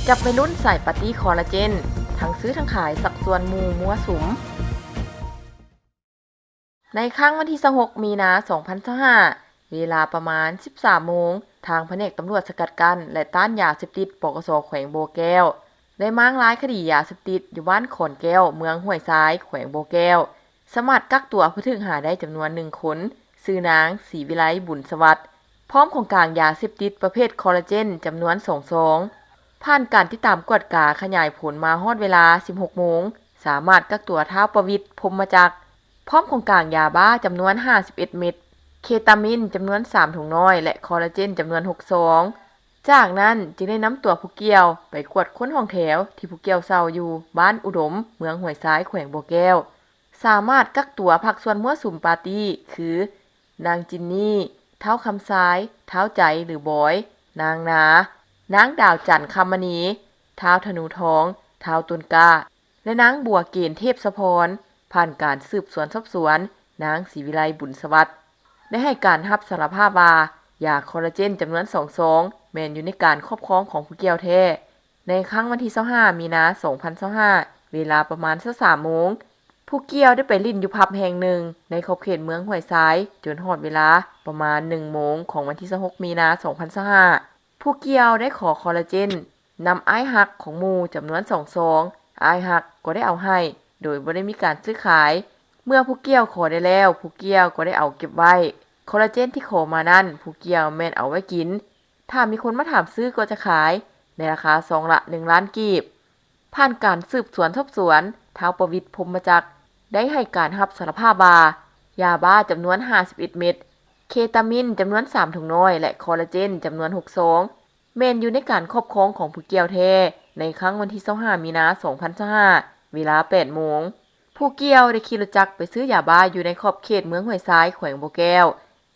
ຈັບໄວລຸ້ນສາຍປາຕີ້ຄໍລາເຈນ ທັງຊື້ທັງຂາຍຊັກຊວນໝູ່ມົ້ວສຸມ. ໃນຄ່ຳວັນທີຊາວຫົກ ມີນາ ສອງພັນຊາວຫ້າ ເວລາປະມານ ສິບສາມໂມງ ທາງພະແນກຕຳຫຼວດສະກັດກັ້ນ ແລະ ຕ້ານຢາເສບຕິດ ປກສ ແຂວງບໍ່ແກ້ວ ໄດ້ມ້າງລາຍຄະດີຢາເສບຕິດຢູ່ບ້ານຂອນແກ້ວ ເມືອງຫ້ວຍຊາຍ ແຂວງບໍ່ແກ້ວ ສາມາດກັກຕົວຜູ້ຖືກຫາໄດ້ຈຳນວນໜຶ່ງຄົນ ຊື່ນາງ ສີວິໄລ ບຸນສະຫວັດ ພ້ອມຂອງກາງຢາເສບຕິດປະເພດຄໍລາເຈນຈຳນວນສອງຊອງ. ຜ່ານການຕິດຕາມກວດກາຂະຫຍາຍຜົນມາຮອດເວລາ ສິບຫົກໂມງ ສາມາດກັກຕົວທ້າວປະວິດ ພົມມະຈັກ ພ້ອມຂອງກາງຢາບ້າຈຳນວນຫ້າສິບເອັດເມັດ, ເຄຕາມິນຈຳນວນສາມຖົງນ້ອຍ ແລະ ຄໍລາເຈນຈຳນວນຫົກຊອງ. ຈາກນັ້ນຈຶ່ງໄດ້ນຳຕົວຜູ້ກ່ຽວໄປກວດຄົ້ນຫ້ອງແຖວທີ່ຜູ້ກ່ຽວເຊົ່າຢູ່ບ້ານອຸດົມ ເມືອງຫ້ວຍຊາຍ ແຂວງບໍ່ແກ້ວ ສາມາດກັກຕົວພາກສ່ວນມົ້ວສຸມປາຕີ້ ຄື ນາງຈິນນີ, ທ້າວຄຳຊາຍ, ທ້າວໃຈ ຫຼື ບອຍ, ນາງນາ, ນາງດາວຈັນ ຄຳມະນີ, ທ້າວທະນູທອງ, ທ້າວຕົ້ນກ້າ ແລະ ນາງບົວເກນ ເທບສະພອນ. ຜ່ານການສືບສວນສອບສວນ, ນາງ ສີວິໄລ ບຸນສະຫວັດ ໄດ້ໃຫ້ການຮັບສາລະພາບວ່າ ຢາຄໍລາເຈນຈຳນວນສອງຊອງ ແມ່ນຢູ່ໃນການຄອບຄອງຂອງຜູ້ກ່ຽວແທ້. ໃນຄ່ຳວັນທີຊາວຫ້າ ມີນາ ສອງພັນຊາວຫ້າ ເວລາປະມານຊາວສາມໂມງ ຜູ້ກ່ຽວໄດ້ໄປຫຼິ້ນຢູ່ຜັບແຫ່ງໜຶ່ງໃນຂອບເຂດເມືອງຫ້ວຍຊາຍ ຈົນຮອດເວລາປະມານໜຶ່ງໂມງຂອງວັນທີຊາວຫົກ ມີນາ ສອງພັນຊາວຫ້າ ຜູ້ກ່ຽວໄດ້ຂໍຄໍລາເຈນນຳອ້າຍຮັກຂອງໝູ່ຈຳນວນສອງຊອງ, ອ້າຍຮັກກໍໄດ້ເອົາໃຫ້ ໂດຍບໍ່ໄດ້ມີການຊື້ຂາຍ. ເມື່ອຜູ້ກ່ຽວຂໍໄດ້ແລ້ວ ຜູ້ກ່ຽວກໍໄດ້ເອົາເກັບໄວ້. ຄໍລາເຈນທີ່ຂໍມານັ້ນ ຜູ້ກ່ຽວແມ່ນເອົາໄວ້ກິນ, ຖ້າມີຄົນມາຖາມຊື້ກໍຈະຂາຍໃນລາຄາຊອງລະໜຶ່ງລ້ານກີບ. ຜ່ານການສືບສວນສອບສວນ, ທ້າວປະວິດ ພົມມະຈັກ ໄດ້ໃຫ້ການຮັບສາລະພາບວ່າ ຢາບ້າຈຳນວນຫ້າສິບເອັດເມັດ, ເຄຕາມິນຈຳນວນສາມຖົງນ້ອຍ ແລະ ຄໍລາເຈນຈຳນວນຫົກຊອງ ແມ່ນຢູ່ໃນການຄອບຄອງຂອງຜູ້ກ່ຽວແທ້. ໃນຄ່ຳວັນທີຊາວຫ້າ ມີນາ ສອງພັນຊາວຫ້າ ເວລາແປດໂມງ ຜູ້ກ່ຽວໄດ້ຂີ່ລົດຈັກໄປຊື້ຢາບ້າຢູ່ໃນຂອບເຂດເມືອງຫ້ວຍຊາຍ ແຂວງບໍ່ແກ້ວ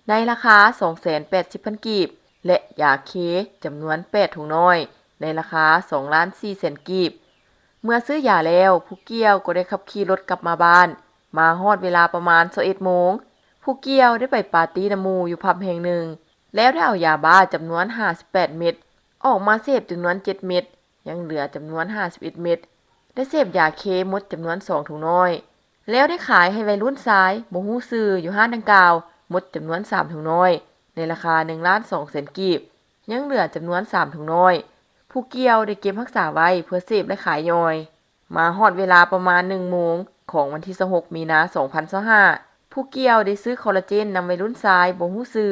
ໃນລາຄາສອງແສນແປດສິບພັນກີບ ແລະ ຢາເຄຈຳນວນແປດຖົງນ້ອຍ ໃນລາຄາສອງລ້ານສີ່ແສນກີບ. ເມື່ອຊື້ຢາແລ້ວ ຜູ້ກ່ຽວກໍໄດ້ຂັບຂີ່ລົດກັບມາບ້ານ. ມາຮອດເວລາປະມານຊາວເອັດໂມງ ຜູ້ກ່ຽວໄດ້ໄປປາຕີ້ນຳໝູ່ຢູ່ຜັບແຫ່ງໜຶ່ງ ແລ້ວໄດ້ເອົາຢາບ້າຈຳນວນຫ້າສິບແປດເມັດ ອອກມາເສບຈຳນວນເຈັດເມັດ ຍັງເຫຼືອຈຳນວນຫ້າສິບເອັດເມັດ, ໄດ້ເສບຢາເຄໝົດຈຳນວນສອງຖົງນ້ອຍ ແລ້ວໄດ້ຂາຍໃຫ້ໄວລຸ້ນຊາຍບໍ່ຮູ້ຊື່ຢູ່ຮ້ານດັ່ງກ່າວໝົດຈຳນວນສາມຖົງນ້ອຍ ໃນລາຄາໜຶ່ງລ້ານສອງແສນກີບ, ຍັງເຫຼືອຈຳນວນສາມຖົງນ້ອຍ ຜູ້ກ່ຽວໄດ້ເກັບຮັກສາໄວ້ເພື່ອເສບ ແລະ ຂາຍຍ່ອຍ. ມາຮອດເວລາປະມານໜຶ່ງໂມງຂອງວັນທີຊາວຫົກ ມີນາ ສອງພັນຊາວຫ້າ ຜູ້ກ່ຽວໄດ້ຊື້ຄໍລາເຈນນຳໄວລຸ້ນຊາຍບໍ່ຮູ້ຊື່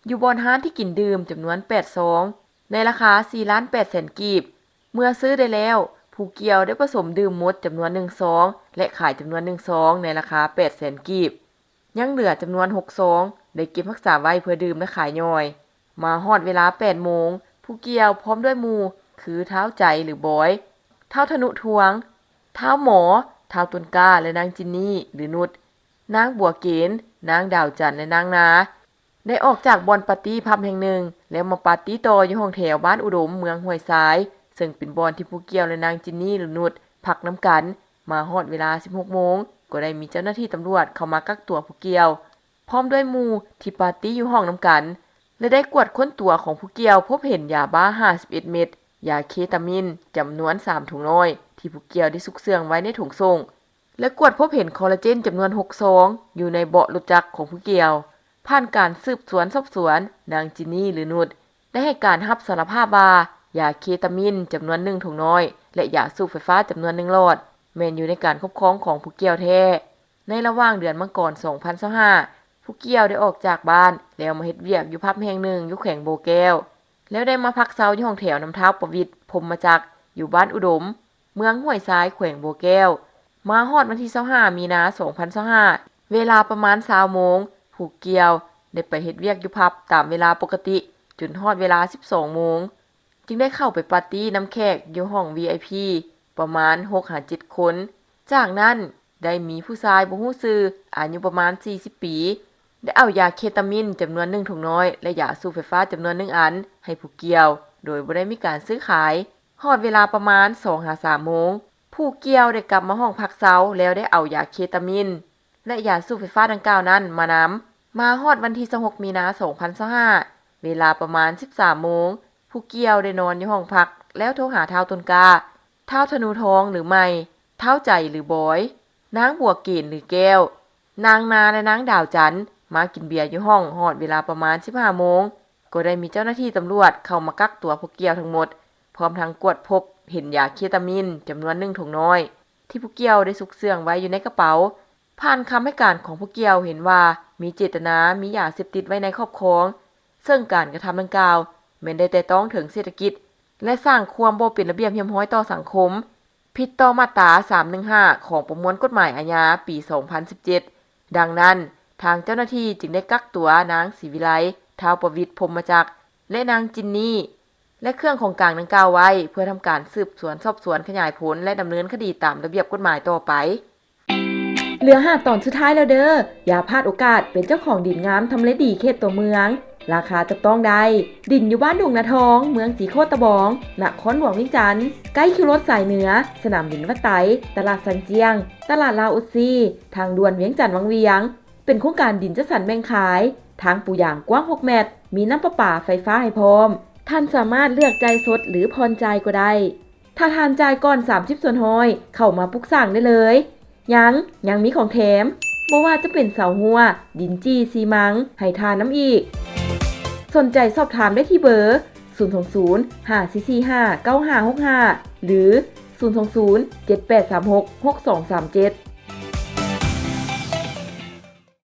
ຢູ່ບ່ອນຮ້ານທີ່ກິນດື່ມຈຳນວນແປດຊອງ ໃນລາຄາສີ່ລ້ານແປດແສນກີບ. ເມື່ອຊື້ໄດ້ແລ້ວ ຜູ້ກ່ຽວໄດ້ປະສົມດື່ມໝົດຈຳນວນໜຶ່ງຊອງ ແລະ ຂາຍຈຳນວນໜຶ່ງຊອງ ໃນລາຄາແປດແສນກີບ. ຍັງເຫຼືອຈຳນວນຫົກຊອງ ໄດ້ເກັບຮັກສາໄວ້ເພື່ອດື່ມ ແລະ ຂາຍຍ່ອຍ. ມາຮອດເວລາແປດໂມງ ຜູ້ກ່ຽວພ້ອມດ້ວຍໝູ່ ຄື ທ້າວໃຈ ຫຼື ບອຍ, ທ້າວທະນຸທວງ, ທ້າວໝໍ, ທ້າວຕົ້ນກ້າ ແລະ ນາງຈິນນີ ຫຼື ນຸດ, ນາງບົວເກນ, ນາງດາວຈັນ ແລະ ນາງນາ ໄດ້ອອກຈາກບ່ອນປາຕີ້ຜັບແຫ່ງໜຶ່ງ ແລ້ວມາປາຕີ້ຕໍ່ຢູ່ຫ້ອງແຖວບ້ານອຸດົມ ເມືອງຫ້ວຍຊາຍ ເຊິ່ງເປັນບ່ອນທີ່ຜູ້ກ່ຽວ ແລະ ນາງຈິນນີ ຫຼື ນຸດ ພັກນຳກັນ. ມາຮອດເວລາສິບຫົກໂມງ ກໍໄດ້ມີເຈົ້າໜ້າທີ່ຕຳຫຼວດເຂົ້າມາກັກຕົວຜູ້ກ່ຽວ ພ້ອມດ້ວຍໝູ່ທີ່ປາຕີ້ຢູ່ຫ້ອງນຳກັນ ແລະ ໄດ້ກວດຄົ້ນຕົວຂອງຜູ້ກ່ຽວ ພົບເຫັນຢາບ້າຫ້າສິບເອັດເມັດ, ຢາເຄຕາມິນຈຳນວນສາມຖົງນ້ອຍ ທີ່ຜູ້ກ່ຽວໄດ້ຊຸກເຊື່ອງໄວ້ໃນຖົງໂສ້ງ ແລະ ກວດພົບເຫັນຄໍລາເຈນຈຳນວນຫົກຊອງ ຢູ່ໃນເບາະລົດຈັກຂອງຜູ້ກ່ຽວ. ຜ່ານການສືບສວນສອບສວນ, ນາງຈິນນີ ຫຼື ນຸດ ໄດ້ໃຫ້ການຮັບສາລະພາບວ່າ ຢາເຄຕາມິນຈຳນວນໜຶ່ງຖົງນ້ອຍ ແລະ ຢາສູບໄຟຟ້າຈຳນວນໜຶ່ງຫຼອດ ແມ່ນຢູ່ໃນການຄອບຄອງຂອງຜູ້ກ່ຽວແທ້. ໃນລະຫວ່າງເດືອນມັງກອນ ສອງພັນຊາວຫ້າ ຜູ້ກ່ຽວໄດ້ອອກຈາກບ້ານ ແລ້ວມາເຮັດວຽກຢູ່ຜັບແຫ່ງໜຶ່ງຢູ່ແຂວງບໍ່ແກ້ວ ແລ້ວໄດ້ມາພັກເຊົາຢູ່ຫ້ອງແຖວນຳທ້າວປະວິດ ພົມມະຈັກ ຢູ່ບ້ານອຸດົມ ເມືອງຫ້ວຍຊາຍ ແຂວງບໍ່ແກ້ວ. ມາຮອດວັນທີຊາວຫ້າ ມີນາ ສອງພັນຊາວຫ້າ ເວລາປະມານຊາວໂມງ ຜູ້ກ່ຽວໄດ້ໄປເຮັດວຽກຢູ່ຜັບຕາມເວລາປົກກະຕິ ຈົນຮອດເວລາສິບສອງໂມງ ຈຶ່ງໄດ້ເຂົ້າໄປປາຕີ້ນຳແຂກຢູ່ຫ້ອງ ວີໄອພີ ປະມານຫົກຫາເຈັດຄົນ. ຈາກນັ້ນໄດ້ມີຜູ້ຊາຍບໍ່ຮູ້ຊື່ ອາຍຸປະມານສີ່ສິບປີ ໄດ້ເອົາຢາເຄຕາມິນຈຳນວນໜຶ່ງຖົງນ້ອຍ ແລະ ຢາສູບໄຟຟ້າຈຳນວນໜຶ່ງອັນໃຫ້ຜູ້ກ່ຽວ ໂດຍບໍ່ໄດ້ມີການຊື້ຂາຍ. ຮອດເວລາປະມານສອງຫາສາມໂມງ ຜູ້ກ່ຽວໄດ້ກັບມາຫ້ອງພັກເຊົາ ແລ້ວໄດ້ເອົາຢາເຄຕາມິນ ແລະ ຢາສູບໄຟຟ້າດັ່ງກ່າວນັ້ນມານຳ. ມາຮອດວັນທີຊາວຫົກ ມີນາ ສອງພັນຊາວຫ້າ ເວລາປະມານສິບສາມໂມງ ຜູ້ກ່ຽວໄດ້ນອນຢູ່ຫ້ອງພັກ ແລ້ວໂທຫາທ້າວຕົ້ນກ້າ, ທ້າວທະນູທອງ ຫຼື ໄໝ, ທ້າວໃຈ ຫຼື ບອຍ, ນາງບົວເກນ ຫຼື ແກ້ວ, ນາງນາ ແລະ ນາງດາວຈັນ ມາກິນເບຍຢູ່ຫ້ອງ. ຮອດເວລາປະມານສິບຫ້າໂມງ ກໍໄດ້ມີເຈົ້າໜ້າທີ່ຕຳຫຼວດເຂົ້າມາກັກຕົວຜູ້ກ່ຽວທັງໝົດ, ພ້ອມທັງກວດພົບເຫັນຢາເຄຕາມິນຈຳນວນໜຶ່ງຖົງນ້ອຍ ທີ່ຜູ້ກ່ຽວໄດ້ຊຸກເຊື່ອງໄວ້ຢູ່ໃນກະເປົາ. ຜ່ານຄຳໃຫ້ການຂອງຜູ້ກ່ຽວເຫັນວ່າມີເຈດຕະນາມີຢາເສບຕິດໄວ້ໃນຄອບຄອງ, ເຊິ່ງການກະທຳດັ່ງກ່າວແມ່ນໄດ້ແຕະຕ້ອງເຖິງເສດຖະກິດ ແລະ ສ້າງຄວາມບໍ່ເປັນລະບຽບຮຽບຮ້ອຍຕໍ່ສັງຄົມ, ຜິດຕໍ່ມາດຕາສາມໜຶ່ງຫ້າ ຂອງປະມວນກົດໝາຍອາຍາປີສອງພັນສິບເຈັດ. ດັ່ງນັ້ນ, ທາງເຈົ້າໜ້າທີ່ຈຶ່ງໄດ້ກັກຕົວນາງສີວິໄລ ທ້າວປະວິດ ພົມມະຈັກ ແລະ ນາງຈິນນີ້ ແລະ ເຄື່ອງຂອງກາງດັ່ງກ່າວໄວ້ ເພື່ອທຳການສືບສວນສອບສວນຂະຫຍາຍຜົນ ແລະ ດຳເນີນຄະດີຕາມລະບຽບກົດໝາຍຕໍ່ໄປ. ເຫຼືອຫ້າຕອນສຸດທ້າຍແລ້ວເດີ້. ຢ່າພາດໂອກາດເປັນເຈົ້າຂອງດິນງາມທຳເລດີເຂດຕົວເມືອງ, ລາຄາຈັບຕ້ອງໄດ້. ດິນຢູ່ບ້ານດົງນາທອງ, ເມືອງສີໂຄດຕະບອງ, ນະຄອນຫຼວງວຽງຈັນ, ໃກ້ຄິວລົດສາຍເໜືອ, ສະໜາມບິນວັດໄຕ, ຕະຫຼາດຊາງຈຽງ, ຕະຫຼາດລາວໂອຊີ, ທາງດ່ວນວຽງຈັນວັງວຽງ. ເປັນໂຄງການດິນຈັດສັນແບ່ງຂາຍ, ທາງປູຢາງກວ້າງຫົກແມັດ, ມີນ້ຳປະປາໄຟຟ້າໃຫ້ພ້ອມ. ທ່ານສາມາດເລືອກຈ່າຍສົດ ຫຼື ຜ່ອນຈ່າຍກໍໄດ້. ຖ້າທ່ານຈ່າຍກ່ອນສາມສິບສ່ວນຮ້ອຍ ເຂົ້າມາປຸກສ້າງໄດ້ເລີຍ. ຍັງ, ຍັງມີຂອງແຖມ, ບໍ່ວ່າຈະເປັນເສົາຮົ້ວ, ດິນຈີ່ຊີມັງ ໃຫ້ທ່ານນຳອີກ. ສົນໃຈສອບຖາມໄດ້ທີ່ເບີ ສູນສອງສູນ ຫ້າສີ່ສີ່ຫ້າ ເກົ້າຫ້າຫົກຫ້າ ຫຼື ສູນສອງສູນ ເຈັດແປດສາມຫົກ ຫົກສອງສາມເຈັດ.